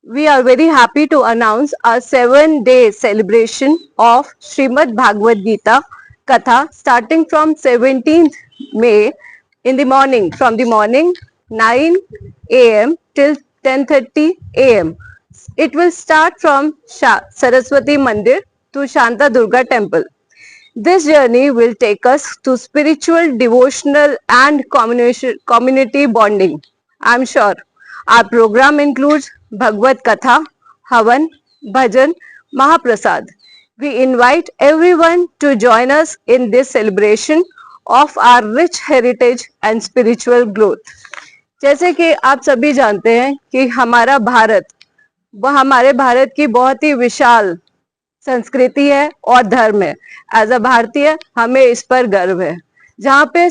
We are very happy to announce our 7-day celebration of Shreemad Bhagavad Gita Katha starting from 17th May in the morning, from the morning 9 a.m. till 10:30 a.m. It will start from Saraswati Mandir to Shantadurga Temple. This journey will take us to spiritual, devotional and community bonding. I am sure our program includes Bhagavad Katha, Havan, Bhajan, Mahaprasad. We invite everyone to join us in this celebration of our rich heritage and spiritual growth. जैसे कि आप सभी जानते हैं कि हमारा भारत, वह हमारे भारत की बहुत ही विशाल संस्कृति है और धर्म है। एज अ भारतीय हमें इस पर गर्व है। जहाँ पे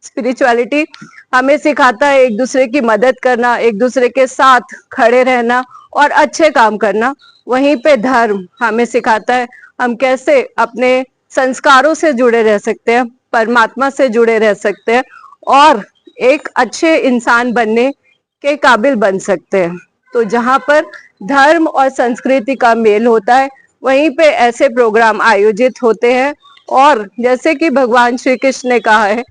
स्पिरिचुअलिटी हमें सिखाता है एक दूसरे की मदद करना, एक दूसरे के साथ खड़े रहना और अच्छे काम करना, वहीं पे धर्म हमें सिखाता है हम कैसे अपने संस्कारों से जुड़े रह सकते हैं, परमात्मा से जुड़े रह सकते हैं और एक अच्छे इंसान बनने के काबिल बन सकते हैं। तो जहाँ पर धर्म और संस्कृति का मेल होता है, वहीं पे ऐसे प्रोग्राम आयोजित होते हैं। और जैसे कि भगवान श्री कृष्ण ने कहा है,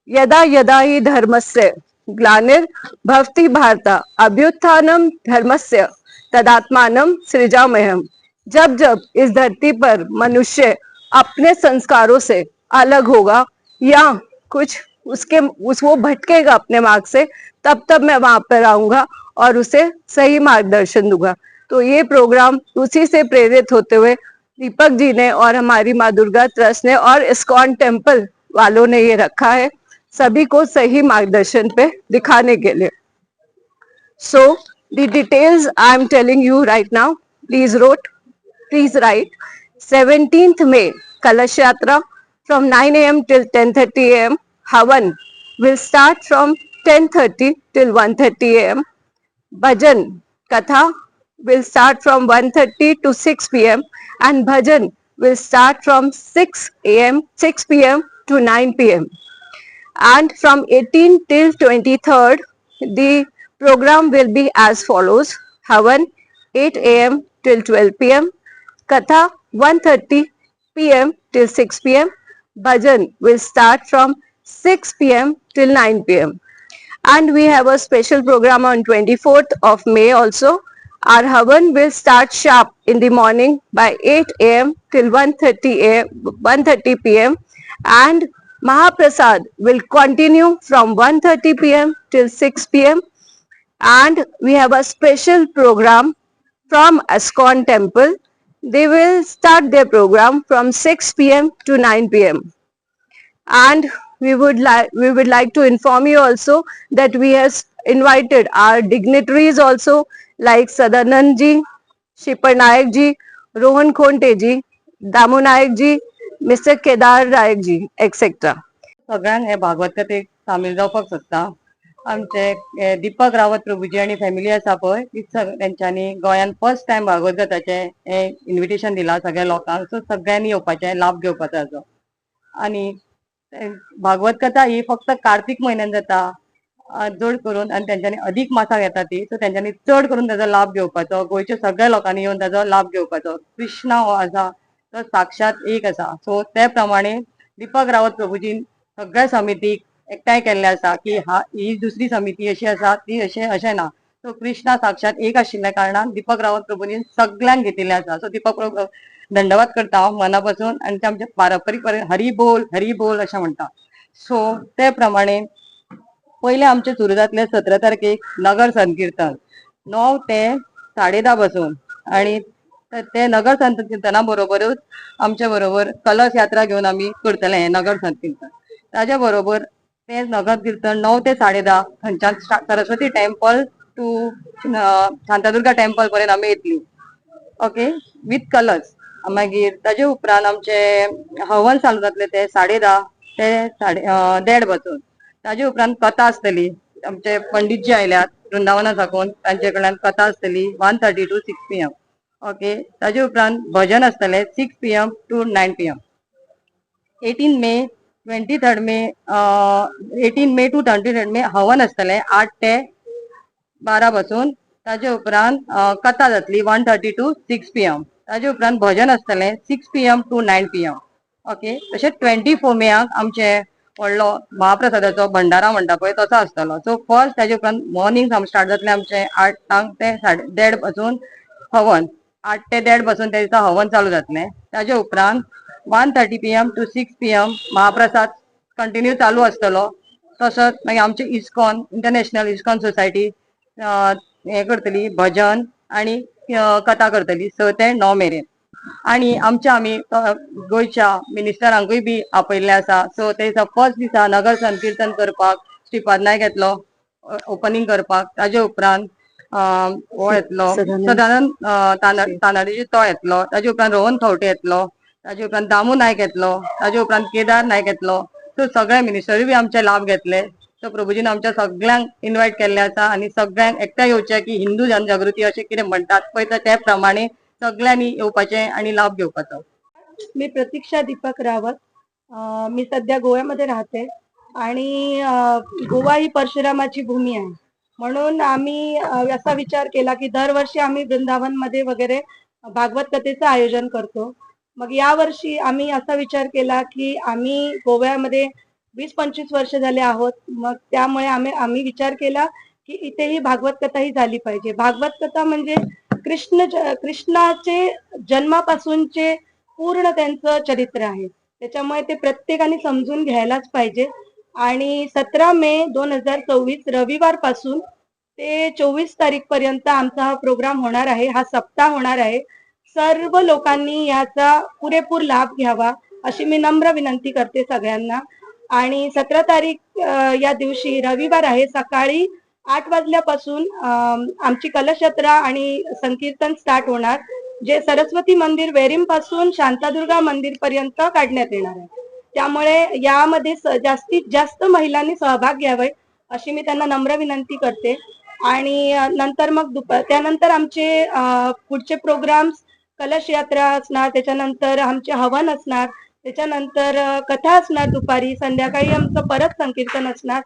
यदा यदा हि धर्मस्य ग्लानिर् भवति भारत अभ्युत्थानम धर्मस्य तदात्मानम सृजाम्यहम्। जब जब इस धरती पर मनुष्य अपने संस्कारों से अलग होगा या कुछ उसके उस वो भटकेगा अपने मार्ग से, तब तब मैं वहां पर आऊंगा और उसे सही मार्गदर्शन दूंगा। तो ये प्रोग्राम उसी से प्रेरित होते हुए दीपक जी ने और हमारी माँ दुर्गा ट्रस्ट ने और इस्कॉन टेम्पल वालों ने ये रखा है सभी को सही मार्गदर्शन पे दिखाने के लिए। So the details I am telling you right now, please write. 17th May, Kalash Yatra from 9 a.m. till 10:30 a.m. Havan will start from 10:30 till 1:30 a.m. Bhajan Katha will start from 1:30 to 6 p.m. and Bhajan will start from 6 a.m. 6 p.m. to 9 p.m. And from 18 till 23rd, the program will be as follows: Havan 8 a.m. till 12 p.m., Katha 1:30 p.m. till 6 p.m., Bhajan will start from 6 p.m. till 9 p.m. And we have a special program on 24th of May also. Our Havan will start sharp in the morning by 8 a.m. till 1:30 a.m. 1:30 p.m. and Mahaprasad will continue from 1:30 p.m. till 6 p.m. And we have a special program from ISKCON Temple. They will start their program from 6 p.m. to 9 p.m. And we would like to inform you also that we have invited our dignitaries also, like Sadanand ji, Shipar Nayak ji, Rohan Khonte ji, Damu Nayak ji, Mr. Kedar Nayak ji, etc. सगळ्यांक हे भागवत कथेक सामील जावपाक सोदता. आमचे हे दीपक रावत प्रभुजी आनी family आसा पळय, ती तेंच्यांनी गोंयान फर्स्ट टायम भागवत कथाचें हें इन्विटेशन दिलां सगळ्या लोकांक. सो सगळ्यांनी येवपाचें, लाभ घेवपाचो हाचो. आनी भागवत कथा ही फक्त कार्तीक म्हयन्यान जाता चड करून आनी तेंच्यांनी अदीक मासाक येता ती. सो तेंच्यांनी चड करून ताजो लाभ घेवपाचो. गोंयच्या सगळ्या लोकांनी येवन ताजो लाभ घेवपाचो. कृष्णा हो आसा तो साक्षात एक आसा. सो ते प्रमाणे दीपक रावत प्रभुजीन सगळ्या समितीक एकठांय केल्ले आसा की हा ही दुसरी समिती अशी आसा, ती अशें अशें ना. सो कृष्णा साक्षात एक आशिल्ल्या कारणान दीपक रावत प्रभुजीन सगळ्यांक घेतिल्लें आसा. सो दीपक प्रभु धन्यवाद करता हांव मना पासून. आनी ते आमचे पारंपरीक हरी बोल हरी बोल अशें म्हणटा. सो ते प्रमाणे पयलें आमचें सुरू जातलें 17 तारखेक नगर संकीर्तन 9 ते 10:30 पासून. आनी ते नगर संकीर्तना बरोबरूच आमच्या बरोबर कलश यात्रा घेवन आमी करतले हें नगर संकीर्तन. ताज्या बरोबर तें नगर कीर्तन 9 ते 10:30 थंयच्यान Saraswati temple to Shantadurga temple पर्यंत आमी येतली, ओके, विथ कलश. मागीर ताजे उपरांत आमचे हवन चालू जातले ते 10:30 ते 1:30 पासून. ताजे उपरांत कथा आसतली. आमचे पंडीत जे आयल्यात वृंदावना साकून, तांचे कडल्यान कथा आसतली 1:30 to 6 p.m., okay. ताजे उपरांत भजन आसतलें 6 p.m. to 9 p.m. 18 May, 23rd May, 18 May to 23rd May हवन आसतलें 8 ते 12 पासून. ताजे उपरांत कथा जातली 1:30 to 6 PM. ताजे उपरांत भजन आसतलें 6 PM to 9 PM. Okay, तशेंच 24 मेयाक आमचे व्हडलो महाप्रसादाचो भंडारा म्हणटा पळय तसो आसतलो. सो फर्स्ट ताजे उपरांत मॉर्निंग सावन स्टार्ट जातलें आमचें 8 टांक ते 1:30 पासून हवन, 8 ते 1:30 पासून त्या दिसा हवन चालू जातलें. ताजे उपरांत 1:30 PM to 6 PM महाप्रसाद कंटिन्यू चालू आसतलो. तसोच मागीर आमचे इस्कॉन, इंटरनॅशनल इस्कॉन सोसायटी हें करतली, भजन आनी कथा करतली 6 ते 9 मेरेन. आणि आमच्या आमी गोंयच्या मिनिस्टरांकूय बी आपयल्ले आसा. सो ते दिसा, फर्स्ट दिसा नगर संकीर्तन करपाक श्रीपाद नायक येतलो ओपनिंग करपाक. ताजे उपरांत हो येतलो. सदानंद. सदानंद तानाजी तो येतलो. ताजे उपरांत रोहन खंवटे येतलो. ताजे उपरांत दामू नायक येतलो. ताजे उपरांत केदार नायक येतलो. सो सगळे मिनिस्टरूय बी आमचे लाभ घेतले. सो प्रभुजीन आमच्या सगळ्यांक इन्वायट केल्ले आसा आनी सगळ्यांक एकठांय येवचें की हिंदू जनजागृती अशें कितें म्हणटात पळय, तर ते प्रमाणे सगळ्यांनी येवपाचें आनी लाभ घेवपाचो. मी प्रतीक्षा दीपक रावत. मी सध्या गोव्यामध्ये राहते आणि गोवा ही परशुरामाची भूमी आहे, म्हणून आम्ही असा विचार केला की दरवर्षी आम्ही वृंदावनमध्ये वगैरे भागवत कथेचं आयोजन करतो. मग यावर्षी आम्ही असा विचार केला की आम्ही गोव्यामध्ये 20-25 वर्ष झाले आहोत, मग त्यामुळे आम्ही आम्ही विचार केला की इथेही भागवत कथा ही झाली पाहिजे. भागवत कथा म्हणजे कृष्णाचे जन्मापासूनचे पूर्ण त्यांचं चरित्र आहे, त्याच्यामुळे ते प्रत्येकाने समजून घ्यायलाच पाहिजे. आणि 17 मे 2024 रविवार पासून ते 24 तारीख पर्यंत आमचा हा प्रोग्राम होणार आहे, हा सप्ताह होणार आहे. सर्व लोकांनी याचा पुरेपूर लाभ घ्यावा अशी मी नम्र विनंती करते सगळ्यांना. आणि 17 तारीख या दिवशी रविवार आहे, सकाळी 8 वाजल्यापासून आमची कलशयात्रा आणि संकीर्तन स्टार्ट होणार, जे सरस्वती मंदिर वेरीम पासून शांतादुर्गा मंदिर पर्यंत काढण्यात येणार आहे. त्यामुळे यामध्ये जास्तीत जास्त महिलांनी सहभाग घ्यावे अशी मी त्यांना नम्र विनंती करते. आणि नंतर मग दुपार त्यानंतर आमचे पुढचे प्रोग्राम्स, कलश यात्रा असणार, त्याच्यानंतर आमचे हवन असणार, त्याच्यानंतर कथा असणार दुपारी, संध्याकाळी आमचं परत संकीर्तन असणार.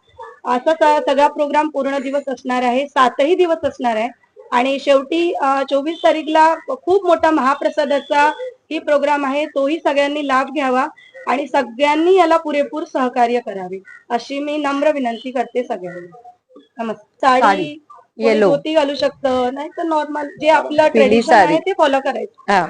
असा सगळा प्रोग्राम पूर्ण दिवस असणार आहे, 7ही दिवस असणार आहे. आणि शेवटी 24 तारीखला खूप मोठा महाप्रसादाचा ही प्रोग्राम आहे, तोही सगळ्यांनी लाभ घ्यावा आणि सगळ्यांनी याला पुरेपूर सहकार्य करावे अशी मी नम्र विनंती करते सगळ्यांना. नमस्कार. साडी साडी. कोणी Yellow. धोती घालू शकतं, नाही तर नॉर्मल जे आपलं पिली ट्रेडिशन आहे साडी. ते फॉलो करायचं. हा.